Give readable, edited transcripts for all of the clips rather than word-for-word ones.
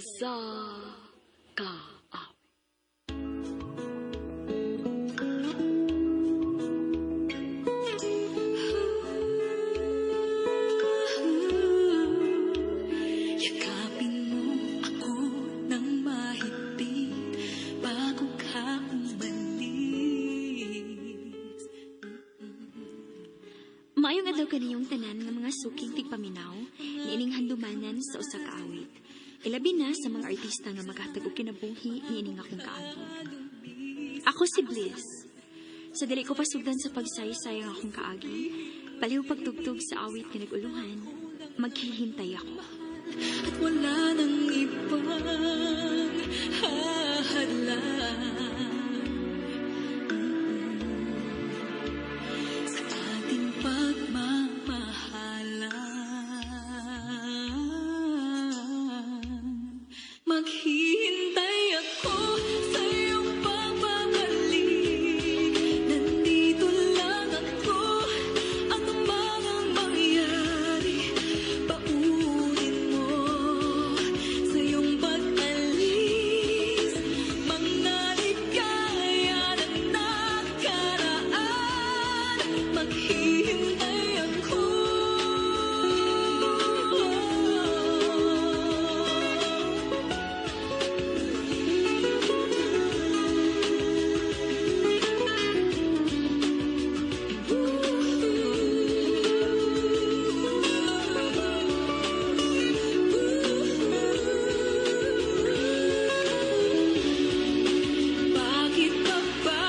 Sa Kaawit. Yakapin mo ako ng mahigpit bago ka umalis. Maayong adlaw kaniyong tanan nga mga suking tigpaminaw niining handumanan sa usa ka awit. Ilabi na sa mga artista nga maghatag og kinabuhi niining akong kaagi. Ako si Bliss. Sa dili ko pasugdan sa pagsaysay ang akong kaagi, baliw pagtugtog sa awit nga nag-uluhan, maghihintay ako. At wala nang ibang hahadlang sa ating pagmamahalan. Maghihintay ako sa iyong pagbabalik. Nandito lang ako, ano man ang mangyari, paunin mo sa iyong pag-alis. Mga ligaya na nakaraan, maghihintay ako. Bakit pa ba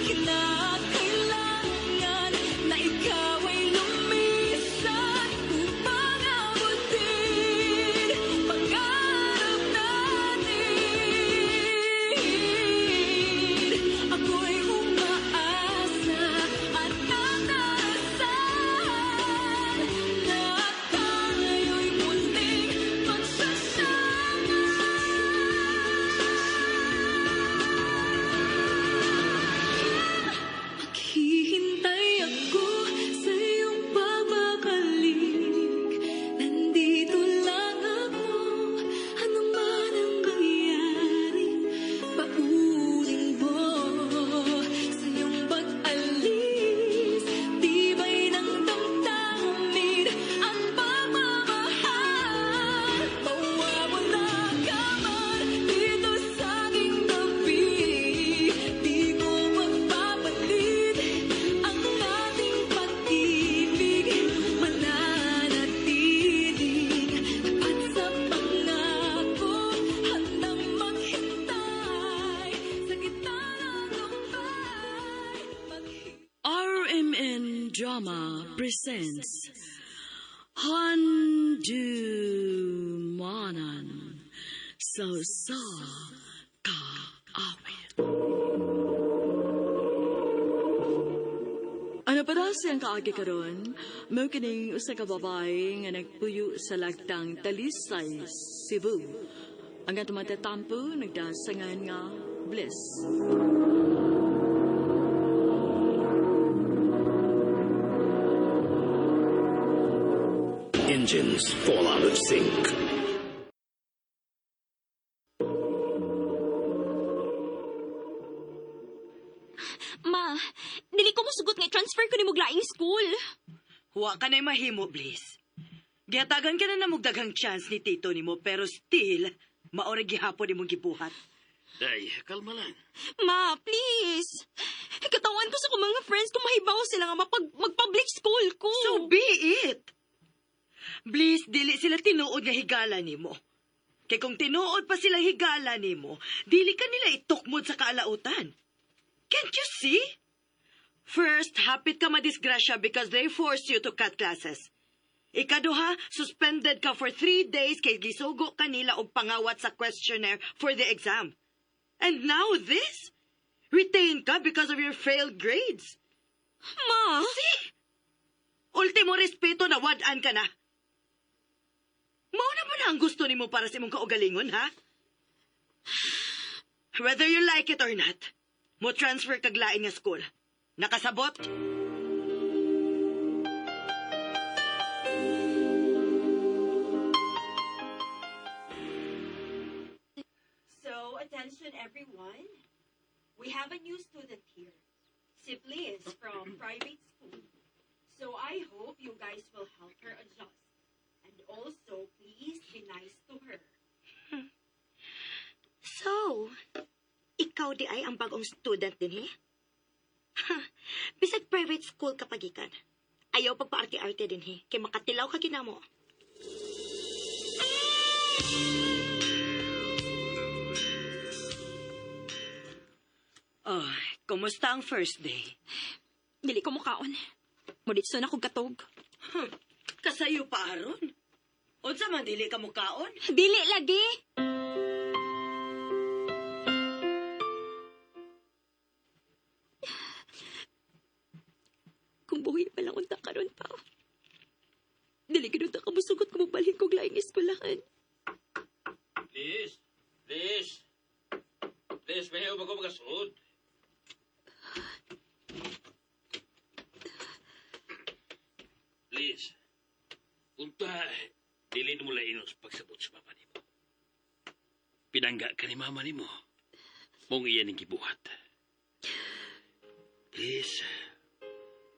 kinakailangan na ikaw ay lumisan upang abutin pangarap natin? Ako'y umaasa at nagdarasal na tayo'y muling magsasama. Maghihintay ako sa iyong pagbabalik. Nandito lang ako, ano man ang mangyari, paunin mo sa iyong pag-alis. Tibay ng damdamin ang pagmamahal. Mawawala ka man dito sa aking tabi, di ko magpapalit ang ating pag-ibig. Mananatiling tapat sa pangako, handang maghintay sa gitna ng lupay. RMN Drama presents Handumanan sa Usa Ka Awit. Ano pa daw siyang kaagi karon? Mao kining usa ka babae nga nagpuyo sa lagtang Talisay, Cebu. Ang atong matatampo nagdasangan nga Bliss. Engines fall out of sync. Ma, dili ko mosugot nga i-transfer ko nimo og laing school. Wa ka na'y mahimo, Bliss. Gihatagan ka na namog daghang chance ni tito nimo, pero still, maora gihapon imong gibuhat. Day, kalma lang. Ma, please. Katawan ko sa akong mga friends kung mahibaw sila nga mag-public school ko. So be it! Bliss, dili sila tinuod nga higala nimo. Kay kung tinuod pa sila higala nimo, dili ka nila itukmod sa kaalautan. Can't you see? First, hapit ka madisgrasya because they forced you to cut classes. Ikaduha, suspended ka for 3 days kay gisugo kanila og pangawat sa questionnaire for the exam. And now this? Retain ka because of your failed grades. Ma! See? Ultimo respeto na wad-an ka na. Mao na ba na ang gusto nimo para sa imong kaugalingon, ha? Whether you like it or not, mo transfer kag lain nga school. Nakasabot? Attention everyone. We have a new student here. Si Bliss from private school. So I hope you guys will help her adjust. And also, please be nice to her. So, ikaw di ay ang bagong student din, he? Ha, bisag private school kapagikan. Ayaw pagpaarte-arte din, he. Kay makatilaw ka kinamo. Oh, kumusta ang first day? Dili ko mukaon. Muditso na kog katog. Kasayo pa aron. Unsa man dili ka mukaon? Dili lagi. Kung buhi pa lang unta karon pa. Dili gid unta ka musugot kung mobalhin kog laing eskwelahan. Please, please. Please, may ba ko magasuod? Please. Unta, dili mo lainos pagsabot sa mama nimo. Pinangga ka ni mama nimo. Mong iyan ang gibuhat. Please,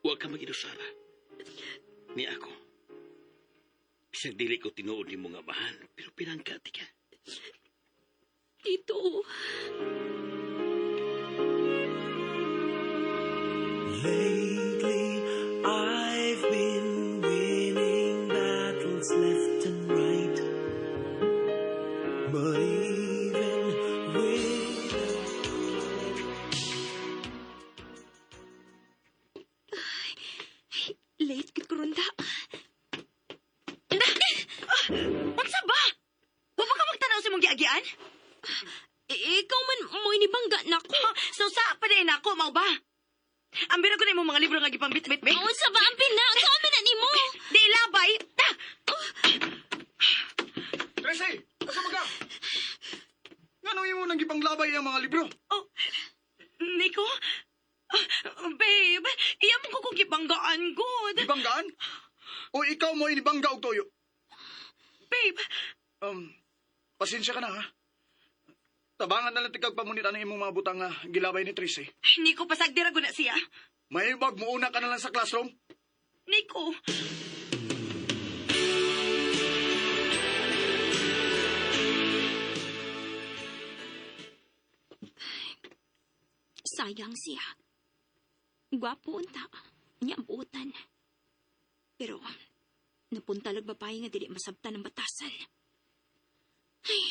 huwag ka mag-inusara. Ni ako. Bisag dili ko tinuod nimo nga bahan, pero pinangga ti ka. Tito. Lately, I've been winning battles left and right. But even with Late gid ko ronda. Unsa ba? Wa ba ka magtanaw sa imong giagian? Ikaw man mo inibangga nako. So sa pa din ako, mao ba? Ang bira ko na imong mga libro nga gipambit-bit, be. Unsa ba ang pina? Unsa ang pina nimo? Di labay. Ta! Tracy! Asa ka? Ngano imo nang gipanglabay ang mga libro? Oh, Nico? Ah, babe, iya mo ko kung gibanggaan, good. Gibanggaan? O ikaw mo inibangga og toyo? Babe, Pasensya ka na ha. Tabangan na lang tikag pamunit ang imong mga butang nga gilabay ni Tracy. Nico, pasagdira ko na siya. May bag mo una ka na lang sa classroom. Nico. Sayang siya. Gwapo unta. Niya ang buotan. Pero, napunta lag babae nga dili masabtan ang batasan. Ay.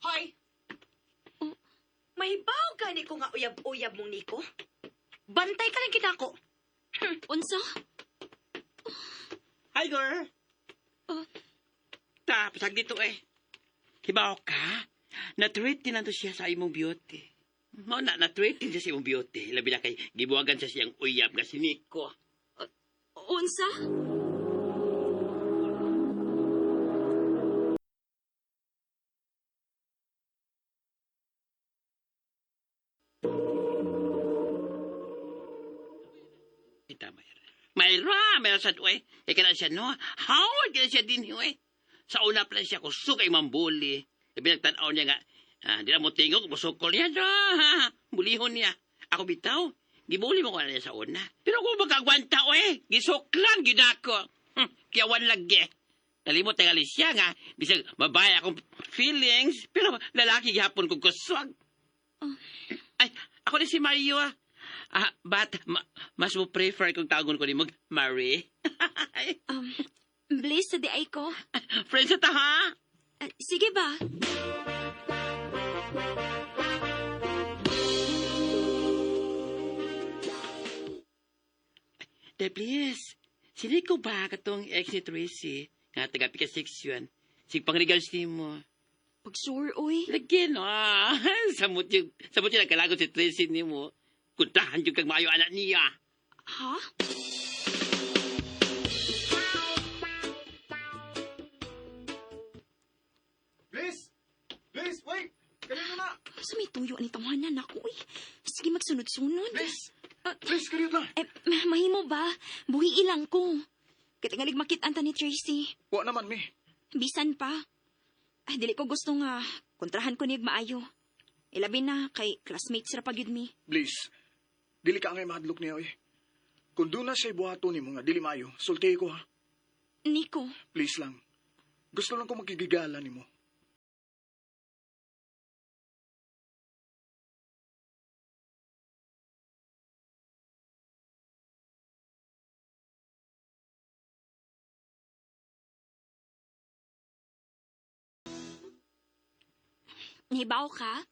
Hoy! Oh. Mahibaw gani ko nga uyab-uyab mong Nico. Bantay ka lang kita ko. Unsa? Hi, girl. Oh. Ta, pasag dito eh. Hibaw ka? Na-treat din nato siya sa imong beauty. Mao na, na-treat din siya sa imong beauty. Labi na kay gibuwagan siya siyang uyab nga si Nico. Unsa? Kita, Mayra. Mayra, mayra sa uy. Ika na siya, no? Howard ka na siya din, uy. Sa una pa siya, kusog ay mambuli. Labi nagtanaw niya nga, di na mo tingog, musukol niya, no? Bulihon niya. Ako bitaw, gibuli mo ko na niya sa una. Pero kung magkagwanta, uy, gisuklan, ginako. Kiyawan lagi. Nalimot tagali siya nga, bisag babae akong feelings, pero lalaki gihapon kong kusog. Ay, ako na si Mario, ah. Ah, but mas mo prefer kung tawagon ko ni mo Marie. Bliss sa di ay ko. Friends ta ha? Sige ba? De, please. Sino ko ba katong ex ni Tracy? Nga taga pika 6 yun. Sig pangregards ni mo. Pag sure, uy. Lagi no. Samot yung nagkalagot si Tracy ni mo. Kuntahan yung kag maayo anak niya. Ha? Please! Please, wait! Kanino na? Sa may tuyo ni tawanan ako, uy. Sige, magsunod-sunod. Please! Please, kariyot lang. Eh, mahimo ba? Buhi ilang ko. Katingalig makit-an ta ni Tracy. Wa naman, mi. Bisan pa. Ay, dili ko gusto nga kontrahan ko niyag maayo. Ilabi na kay classmates ra pa gyud mi. Please, dili ka angay mahadlok niya, oy. Kung doon na siya'y buhaton nimo nga dili maayo, sultihi ko ha. Nico, Please lang. Gusto lang ko makigigala nimo. Nahibaw ka?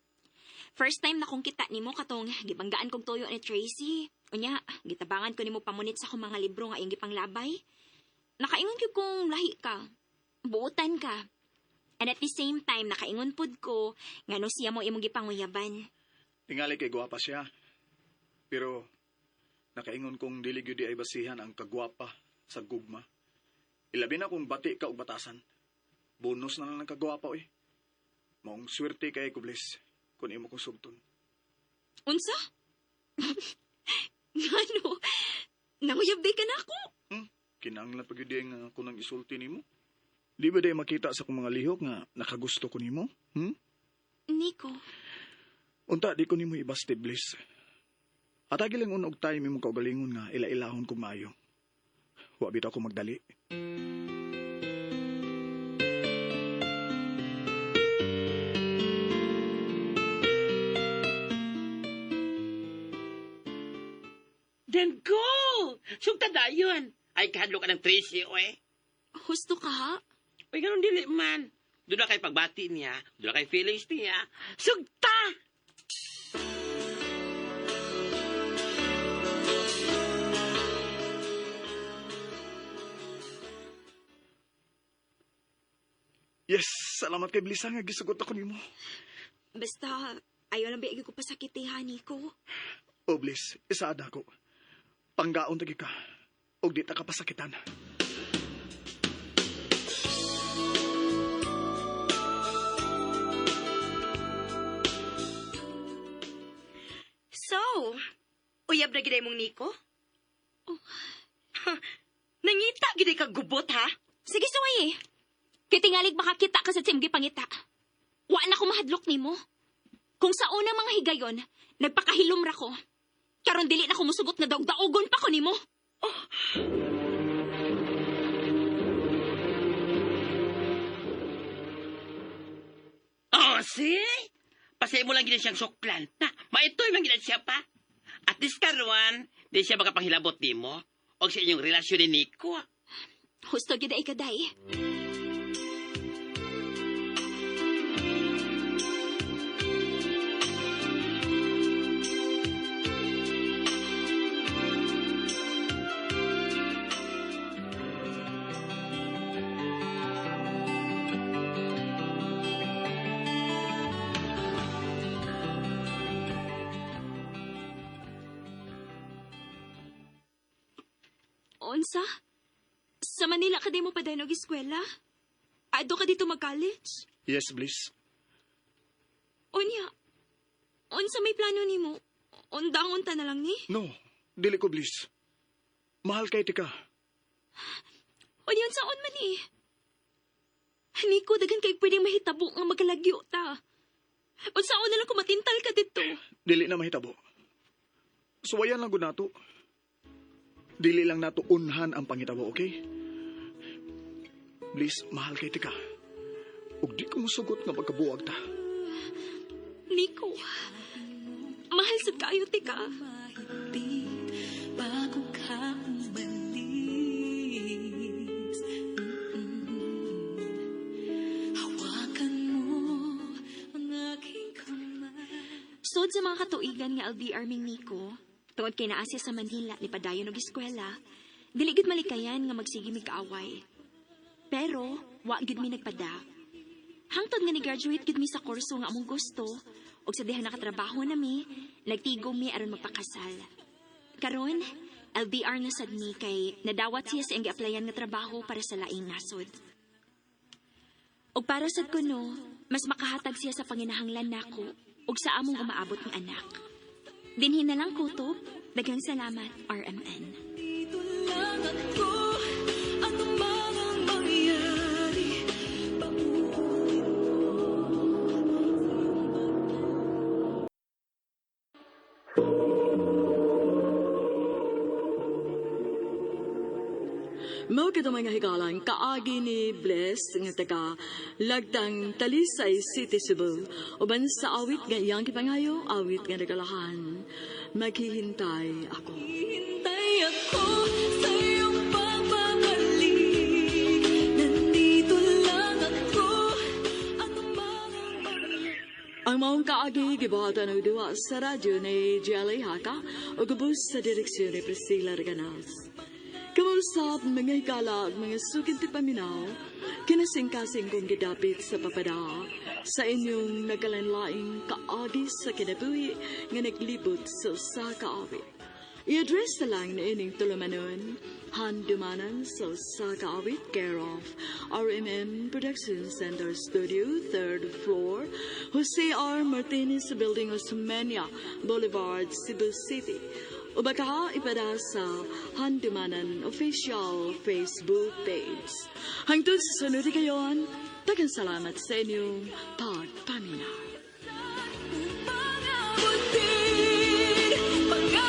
First time na kong kita nimo katong gibanggaan kog tuyo ni Tracy. Unya, gitabangan ko nimo pamunit sa akong mga libro nga iyong gipanglabay. Nakaingon gyud kong lahi ka. Buotan ka. And at the same time, nakaingon pud ko ngano siya mo imong gipanguyaban. Tingali kay gwapa siya. Pero nakaingon kong dili gyud di ay basihan ang kagwapa sa gugma. Ilabi na kung bati ka og batasan. Bonus na lang ang kagwapa oy. Maong swerte kay ko Bliss kung imo kong sugton. Unsa? Ngano? Nanguyab di ka na ako. Kinahanglan pa gyud di nga ako nang isulti nimo. Di ba day makita sa akong mga lihok nga nakagusto ko nimo? Nico, Unta di ko nimo ibaste Bliss. Atagi lang una og time imong kaugalingon nga ila-ilahon kog maayo. Wa bitaw ko magdali. Then go! Sugta dayon. Ay, kahadlo ka ng Tracy, oy. husto ka ha? Uy, ganun dili man. Doon na kay pagbati niya, doon na kay feelings niya. Sugta! Yes, salamat kay Bliss ha, nga gisugot ako nimo. Basta, ayaw lang biagi ko pasakiti ha, Nico. O Bliss, isaad ako. Panggaon tagi ka. Og di ta ka pasakitan. So, uyab na giday mong Nico? Oh. Nangita giday ka gubot, ha? Sige, suway eh. Kay tingalig makakita ka sa timgi pangita. Wa na ko mahadlok nimo. Kung sa unang mga higayon, nagpakahilom ra ko. Karon dili na ko musugot nga daog-daogon pa ko nimo. Oh, see? Pasay mo lang gina siyang suklan. Na, maitoy man gina siya pa. At least karon, di siya makapanghilabot nimo og sa inyong relasyon ni Nico. Husto gyud ay kaday. Unsa? Sa Manila ka di mo pa og eskwela? Ado ka dito mag-college? Yes, Bliss. Unya, unsa may plano nimo? Undangon ta na lang ni? No, dili ko Bliss. Mahal kay tika. Unya, unsaon man eh? Nico, daghan kay pwedeng mahitabo nga magkalagyo ta. Unsaon na lang kung matintal ka dito? Dili na mahitabo. Suwayan lang gud nato. Dili lang nato unhan ang pangitabo, okay? Bliss, mahal kay tika. Ug di ko musugot nga pagkabuwag ta. Nico, mahal sad kayo, tika. Mahigpit bago ka umalis. Hawakan mo ang aking kamay. Sud sa mga katuigan nga LDR ming Nico, tungod kay naa siya sa Manila ni padayon og eskwela, dili gid malikayan nga magsige mig kaaway. Pero wa gid mi nagpada. Hangtod nga ni-graduate gid mi sa kurso nga among gusto, ug sa diha nakatrabaho na mi, nagtigom mi aron magpakasal. Karon, LDR na sad mi kay nadawat siya sa iyang gi-applyan nga trabaho para sa laing nasod. Og para sad kuno, mas makahatag siya sa panginahanglan nako ug sa among umaabot nga anak. Dinhi na lang kutob, Daghang salamat, RMN. Dito lang ako, ano man ang mangyari, pauuwi mo. Mao kito mga higalan kaagi ni Bless nga taga Lagtang Talisay City, Cebu. Uban sa awit nga iyang gipangayo, awit nga nagalahan. Maghihintay ako. Hintay ako sa iyong pagbabalik. Nandito lang ako, ano man ang mangyari. Ang maong kaagi gibuhatan og duwa sa radyo ni Jelly Haka ug ubos sa direksyon ni Priscilla Reganas. Kamusap mga higala ug mga sugid ti paminaw, kinasingkasing kong gidapit sa papada sa inyong nagkalanlaing kaagi sa kinabuhi nga naglibot sa usa ka awit. I-address na lang na ining tulumanon, Handumanan sa usa ka awit, care of RMN Production Center Studio, 3rd floor, Jose R. Martinez Building, Osmeña Boulevard, Cebu City. O baka ipada sa Handumanan official Facebook page. Hangtod sa sunod kayon, daghang salamat sa inyong pagpaminaw. Upang abutin